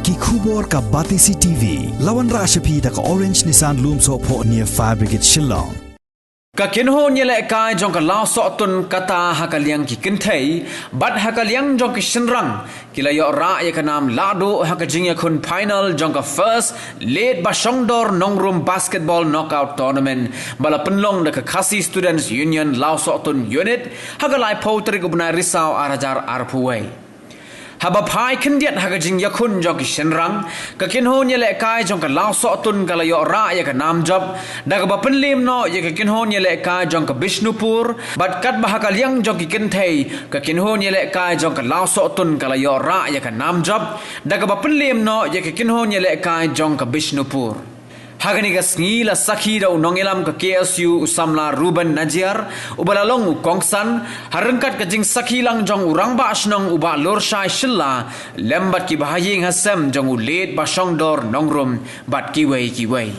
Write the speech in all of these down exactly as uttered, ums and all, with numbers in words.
Ki khubor ka Batesi T V. La wanrah sha phi da ka Orange Nissan Lumsohphoh near Fire Brigade Shillong. Ka kynhun ïalehkai jong ka Lawsohtun kata ha ka liang ki kynthei bad ha ka liang jong ki shynrang ki la ïoh rah ïa ka nam lahduh ha ka jingïakhun final jong ka First Late Bashongdor Nongrum Basketball Knockout Tournament ba la pynlong da ka Khasi Students Union Lawsohtun Unit ha ka laiphew tarik u bnai Risaw ar hajar arphew wei. Haba phai khyndiat ha ka jingïakhun jong ki shynrang, ka kynhun ïalehkai jong ka Lawsohtun ka la ïoh rah ïa ka nam jop da kaba pynliem noh ïa ka kynhun ïalehkai jong ka Bishnupur, bad katba ha ka liang jong ki kynthei, ka kynhun ïalehkai jong ka Lawsohtun ka la ïoh rah ïa ka nam jop da kaba pynliem noh ïa ka kynhun ïalehkai jong ka Bishnupur. Ha kane ka sngi la sakhi da u nongïalam ka K S U u samla Reuben Najiar, uba la long u kongsan, ha ryngkat ka jingsakhi lang jong u rangbah shnong u Bah Lorshai Shylla, lem bad ki bahaïing hasem jong u Late Bashongdor Nongrum bad kiwei kiwei.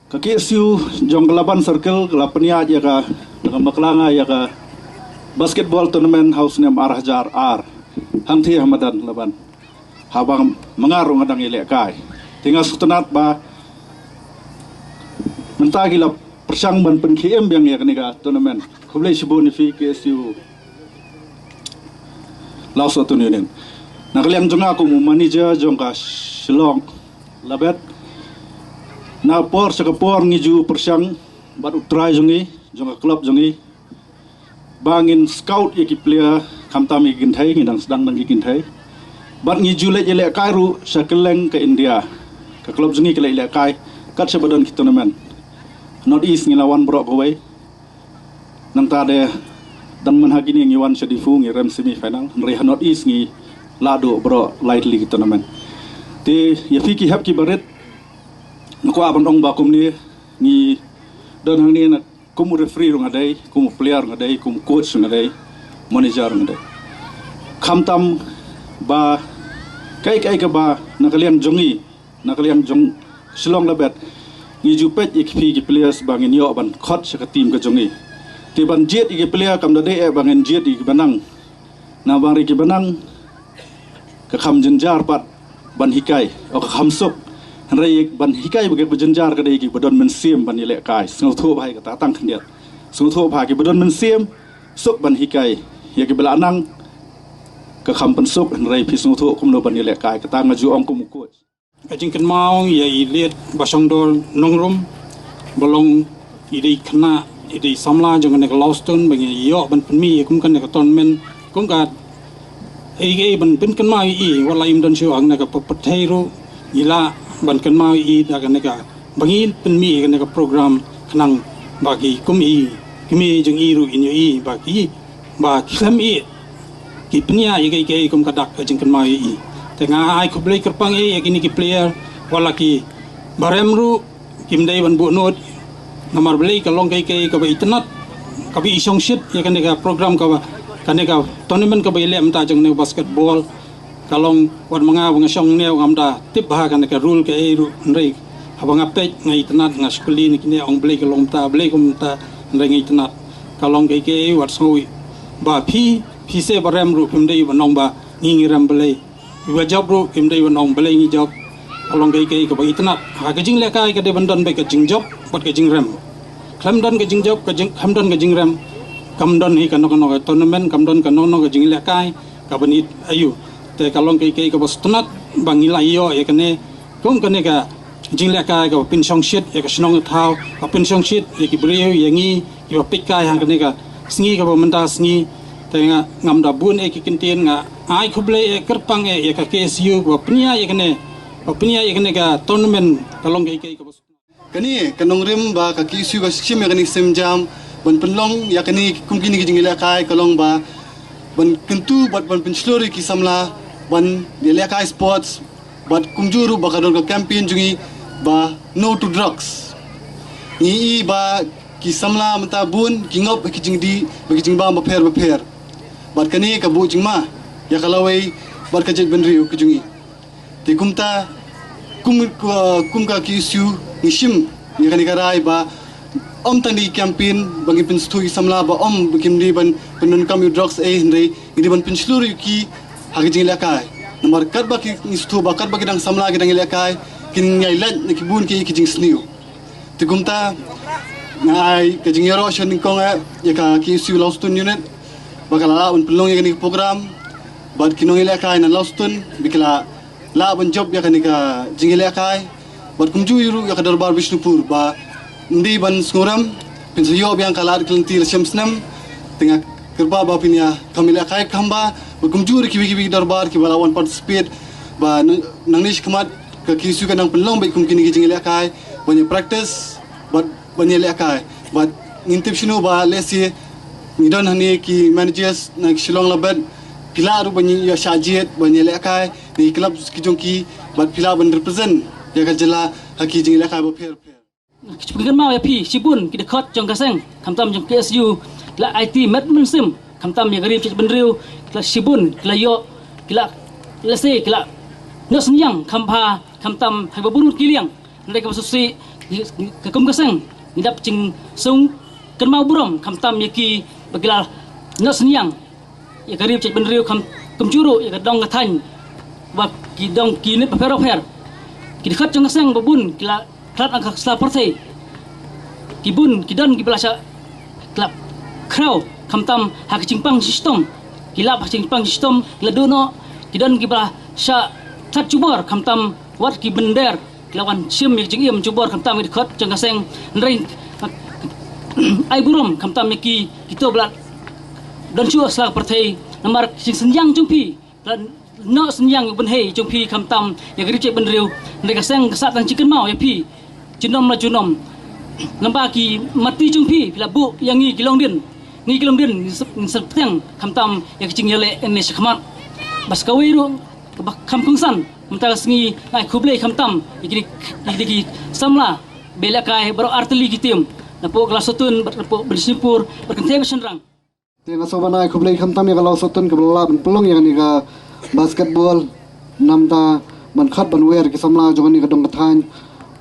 Ka K S U jong ka Laban Circle ka la pynïaid ïa ka, da ka bakla nga ïa ka basketball tournament ha u snem ar hajar ar. Hangthie ha madan Laban. Haba ma nga ruh nga dang ïalehkai. Te nga sngewtynnat ba mynta ki la pyrshang ban pynkhie im biang ïa kane ka tournament. Khublei shibun ïa phi K S U Lawsohtun Union. Na ka liang jong nga kum u manager jong ka Shillong Labet. Na por sha ka por ngi ju pyrshang bad u trai jong ngi, jong ka club jong ngi, ba ngin scout ïa ki player, khamtam ïa ki kynthei, ngi dang sdang dang ki kynthei. Bad ngi ju leit ïalehkai ruh sha kylleng ka India. Ka club jong ngi ka leit lehkai kat shaba don ki tournament. North East ngi la wan baroh kawei. Nangta de dang mynha kine ngi wan sha Diphu ngi rem semi final. Hynrei ha North East ngi la duh baroh lai tylli ki tournament. Te ïa phi ki hep ki barit, nga kwah ban ong ba kumne ngi don hangne na kum u referee ruh nga dei, kum u player ruh nga dei, kum u coach ruh nga dei, manager ruh nga dei. Khamtam ba kaei kaei kaba na ka liang jong ngi, na ka liang jong Shillong Labet, ngi ju peit ïa ki phi ki players ba ngin ïoh ban khot sha ka team ka jong ngi. Te ban jied ïa ki player kam da dei eh ba ngin jied ïa ki ba nang. Na bang ri ki ba nang ka kham jynjar pat ban hikai, o ka kham suk. Hynrei ban hikai ba ki ba jynjar ka dei ki ba don mynsiem ban ïalehkai. Sngewthuh bha ïa kata tang khyndiat. Sngewthuh bha ki ba don mynsiem suk ban hikai. Ïa ki ba la nang ka kham pynsuk hynrei phi sngewthuh kumno ban ïalehkai. Kata nga ju ong kum u coach. Ka jingkynmaw ïa i Late Bashongdor Nongrum ba long i dei khynnah, i dei samla jong kane ka Lawsohtun ba ngi ïoh ban pynmih ïa kum kane ka tournament, kum ka ei ei ban pynkynmaw ïa i, wat la im don shuh ha kane ka pyrthei ruh, i lah ban kynmaw ïa i da kane ka ba ngi pynmih ïa kane ka program khnang ba ki kum i kmie jong i ruh in ïohi ba ki ba ki khlem ïeh ki pynïaid ïa kiei kiei kum ka dak ka jingkynmaw ïa i. Te nga ai khublei kyrpang ïa kine ki player, wat la ki ba rem ruh kim dei ban buh nud. Namar balei ka long kiei kiei kaba itynnad, kaba i shongshit ïa kane ka program kaba, kane ka tournament kaba i leh mynta jong kane ka basketball. Ka long wat ma nga ba nga shong ne ngam da tip bha kane ka rule kaei ruh, hynrei haba nga peit nga itynnad, nga shu kylli na kine, ong balei ka long mynta, balei ka long mynta, hynrei nga itynnad. Ka long kiei kiei wat sngew ba phi, phi se ba rem ruh phim dei ban ong ba ngi ngi rem balei. Phi ba jop ruh phim dei ban ong balei ngi jop. Ka long kiei kiei kaba itynnad. Ha ka jinglehkai ka dei ban don beit ka jingjop bad ka jingrem. Khlem don ka jingjop, ka jing, khlem don ka jingrem, kam don hi kano kano ka tournament, kam don kano kano ka jinglehkai kaban ïeit aïu. Te ka long kiei kiei kaba sngewtynnad ba ngi la ïoh ïa kane, kum kane ka jinglehkai kaba pynshongshit ïa ka shnong ka thaw, kaba pynshongshit ïa ki briew, ïa ngi kiba peit kai ha kane ka sngi kaba mynta sngi. Te nga ngam da bun eh ki kyntien, nga ai khublei eh kyrpang eh ïa ka K S U kaba pynïaid ïa kane, kaba pynïaid ïa kane ka tournament. Ka long kiei kiei kaba Kane ka nongrim ba ka K S U ka shim ïa kane ka sienjam ban pynlong ïa kane, kum kine ki jingïalehkai ka long ba ban kyntu bad ban pynshlur ïa ki samla ban ïalehkai sports, bad kumjuh ruh ba ka don ka campaign jong ngi ba no to drugs. Ngi i ba ki samla mynta bun ki ngop ki jingdih bad ki jingbam bapher bapher. Bad kane ka buh jingma ïa ka lawei bad ka jaitbynriew ka jong ngi. Te kumta, kum, kum ka K S U ngi shim ïa kane ka rai ba ym tang dei campaign ba ngin pynsngewthuh ïa ki samla ba ym ba kim dei ban pyndonkam ïa u drugs eh, hynrei ngi dei ban pynshlur ïa ki ha ka jingïalehkai. Namar katba ki institute ba katba ki dang samla ki dang ïalehkai, kin ïai leit na ki bun ki ki jingsniew. Te kumta nga ai ka jingïaroh sha nyngkong eh ïa ka K S U Lawstun unit ba ka la lah ban pynlong ïa kane ka program bad ki nongïalehkai na Lawstun ba ki la lah ban jop ïa kane ka jingïalehkai. Bad kumjuh ruh ïa ka dorbar Bishnupur ba ym dei ban sngewrem, phin sa ïoh biang ka lad ka lynti la shem snem. Te nga kyrpad ba phin ïa kam ïalehkai kham bha bad kumjuh ruh kiwei kiwei ki dorbar kiba la wan participate ba nang, nangne shakhmat ka K S U kan nang pynlong bad kum kine ki jingïalehkai ban ïa practice bad ban ïalehkai. Bad ngin tip shano ba lehse ngi don hangne ki managers na ki Shillong Labad, phi lah ruh ban ïa shah jied ban ïalehkai na ki club ki jong ki bad phi lah ban represent ïa ka jylla ha ki jingïalehkai bapher bapher. Ki pynkyndit ïa phi shibun ki dkhot jong ka seng khamtam jong K S U, ki la aiti met mynsiem khamtam ïa ka ri bad bynriew, ki la shibun ki la ïoh, ki la lehse ki la noh synñiang kham bha khamtam ha kiba bun ki liang. Hynrei kaba sngewsih ka kum ka seng ngi dap jingsngewkynmaw burom khamtam ïa ki ba ki la noh synñiang ïa ka ri bad bynriew kham kumjuh ruh ïa ka dong ka thaiñ ba ki dong ki unit bapher bapher. Ki dkhot jong ka seng ba bun ki la khlad ha ka sla pyrthei. Ki bun ki don kiba la shah ki la khraw khamtam ha ka jingpang shitom, ki la ha ka jingpang shitom ki la duh noh. Ki don kiba la shah khlad jubor khamtam wat ki bynder, ki la wan shim ïa ka jingim jubor khamtam ïa ki dkhot jong ka seng. Hynrei ai burom khamtam ïa ki, kito ba la don shuh ha sla pyrthei. Namar ka jingsynñiang jong phi la noh synñiang ïa u bynhei jong phi khamtam ïa ka ri bad bynriew. Hynrei ka seng ka sah tang jingkynmaw ïa phi junom la junom. Namar ki mati jong phi, phi la buh ïa ngi ki longdien, ngi ki longdien ngin sa, ngin sa bteng khamtam ïa ka jingïaleh ne shakhmat. Bad sa kawei ruh kaba kham kongsan mynta ka sngi, nga ai khublei khamtam ïa kine, ïa kine ki samla ba ïalehkai baroh artylli ki team, napoh ka Lawstun bad napoh Bishnupur bad kynthei bad shynrang. Te nga sngewbha ban ai khublei khamtam ïa ka Lawstun kaba la lah ban pynlong ïa kane ka basketball namar ban khot ban wer ki samla jong kane ka dong ka thaiñ.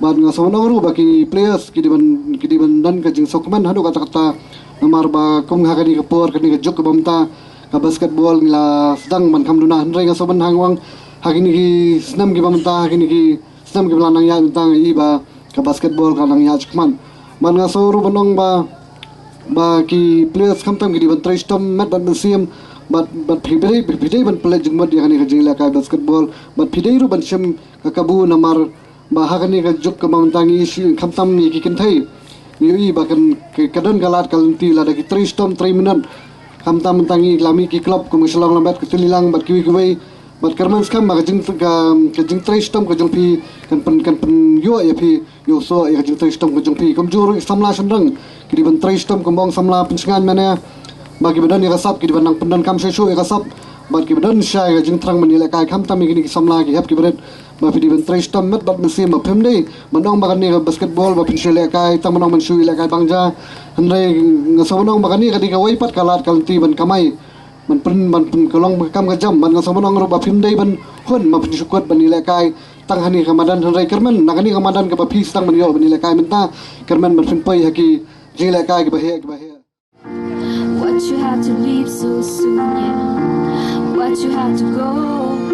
Bad nga sngewbha ban ong ruh ba ki players ki dei ban, ki dei ban don ka jingsngewkmen haduh katta katta. Namar ba kum ha kane ka por, kane ka juk kaba mynta, ka basketball ngi la sdang ban kham duna, hynrei nga sngewbha ban hang ong ha kine ki snem kiba mynta, ha kine ki snem kiba la nang ïaid mynta nga i ba ka basketball ka nang ïaid shakhmat. Bad nga sngewbha ruh ban ong ba, ba ki players khamtam ki dei ban trei shitom met bad mynsiem. Bad, bad phi dei, phi dei ban pynleit jingmut ïa kane ka jingïalehkai basketball. Bad phi dei ruh ban shim ka kabu namar ba ha kane ka juk kaba mynta ngi ïohi khamtam ïa ki kynthei, ngi ïohi ba kan, ka, ka don ka lad ka lynti lada ki trei shitom trei minot. Khamtam mynta ngi la mih ki club kum ka Shillong Lambat, ka Tulilang bad kiwei kiwei. Bad kyrmen skhem ba ka jing, ka, ka jingtrei shitom ka jong phi kan pyn, kan pynïoh ïa phi, ïoh soh ïa ka jingtrei shitom ka jong phi. Kumjuh ruh ki samla shynrang ki dei ban trei shitom, kumba ong samla Pynshngaiñ mynne, ba kiba don ïa ka sap ki dei ban nang pyndonkam shuh shuh ïa ka sap. Bad kiba don shai ka jingthrang ban ïalehkai khamtam ïa kine ki samla ki hep kiba rit. Ba phi dei ban trei shitom met bad mynsiem, ba phim dei ban ong ba kane ka basketball ba phin shu ïalehkai tang ban ong ban shu ïalehkai bang ja. Hynrei nga sngewbha ban ong ba kane ka dei kawei pat ka lad ka lynti ban kamai, ban pyn, ban pyn, ka long ka kam ka jam. Bad nga sngewbha ban ong ruh ba phim dei ban hun ba phin shu kut ban ïalehkai tang ha kane ka madan, hynrei kyrmen na kane ka madan kaba phi sdang ban ïoh ban ïalehkai mynta, kyrmen ban phin poi ha ki jingïalehkai kiba heh kiba heh. What you had to leave so soon, yeah. What you had to go.